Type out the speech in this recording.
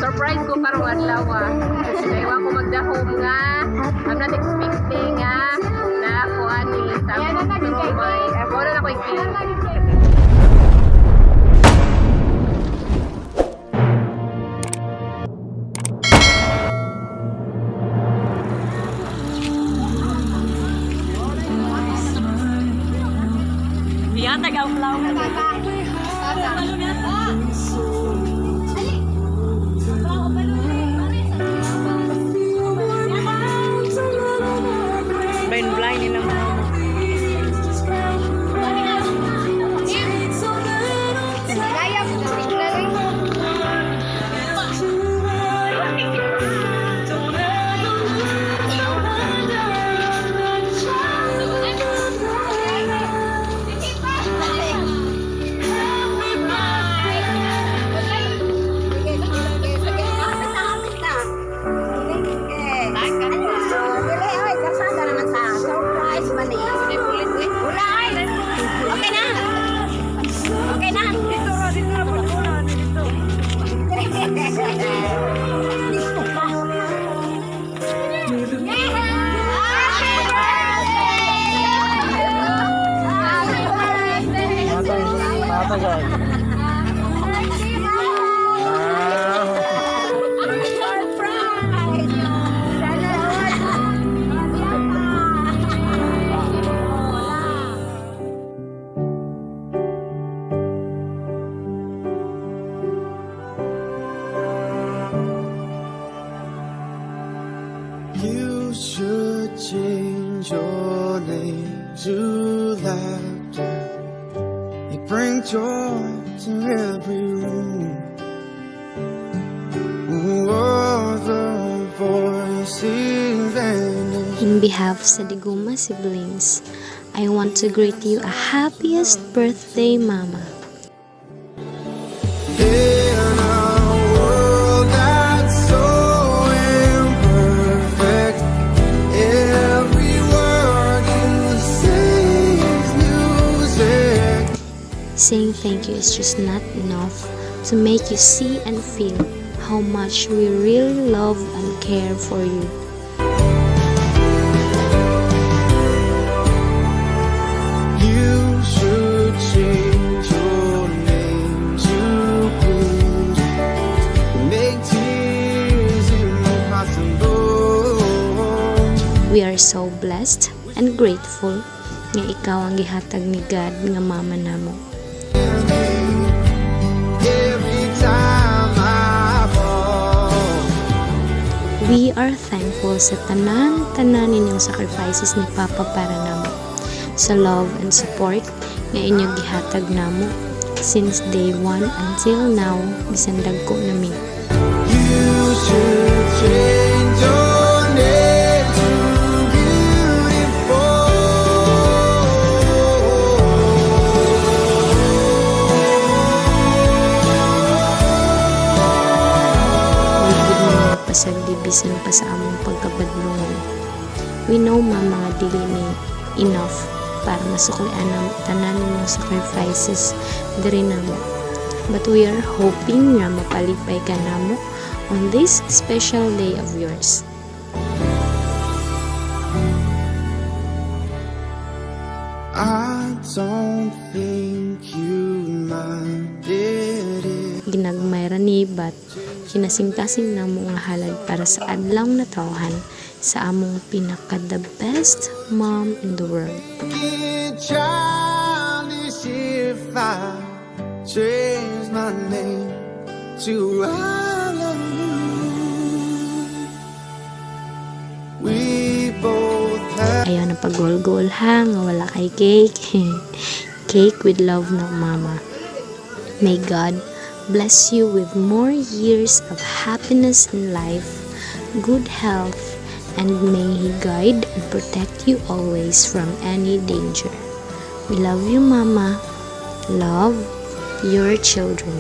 Surprise ko karong adlaw ah. Kay wa ko magdahom nga I'm not expecting nga na ako ani sa may wala na ko cake. Biyatag ang flower. Blind blind ni naman. Dili, oy, kalsada naman sa surprise man eh. Wala ay. Okay na. Okay na. Dito ra, dito ra dito. Dito ka. Happy birthday! Matay, matay. Surprise! Sana all. You should change your name to laughter. It brings joy to every room. Oh, the voices vanish. In behalf sa Diguma siblings, I want to greet you a happiest birthday, Mama. In a world that's so imperfect, every word you say is music. Saying thank you is just not enough to make you see and feel how much we really love and care for you. You should change your name to please. Make tears impossible. We are so blessed and grateful nga ikaw ang gihatag ni God nga mama namo. Every time I fall, We are thankful sa tanan-tanan ninyong sacrifices ni Papa para namo. Sa love and support nga inyong gihatag namo since day one until now, bisan dagko nami. You should change your name to beautiful. Wa gid mo pasagdi bisan pa sa among pagkabadlungon. We know, Mama, nga dili ni enough para masuklian ang tanan ninyong sacrifices diri namo. But we are hoping nga mapalipay ka namo on this special day of yours. I don't think you mind it if Ginagmay ra ni, but kinasingkasing namo nga halad para sa adlaw na tawhan sa among pinaka the best mom in the world. Get childish if I change my name to I love you. We both have Ayaw na pag-gol-gol ha, nga wala kay cake. Cake with love na, Mama. May God bless you with more years of happiness in life, good health, and may He guide and protect you always from any danger. We love you, Mama. Love your children.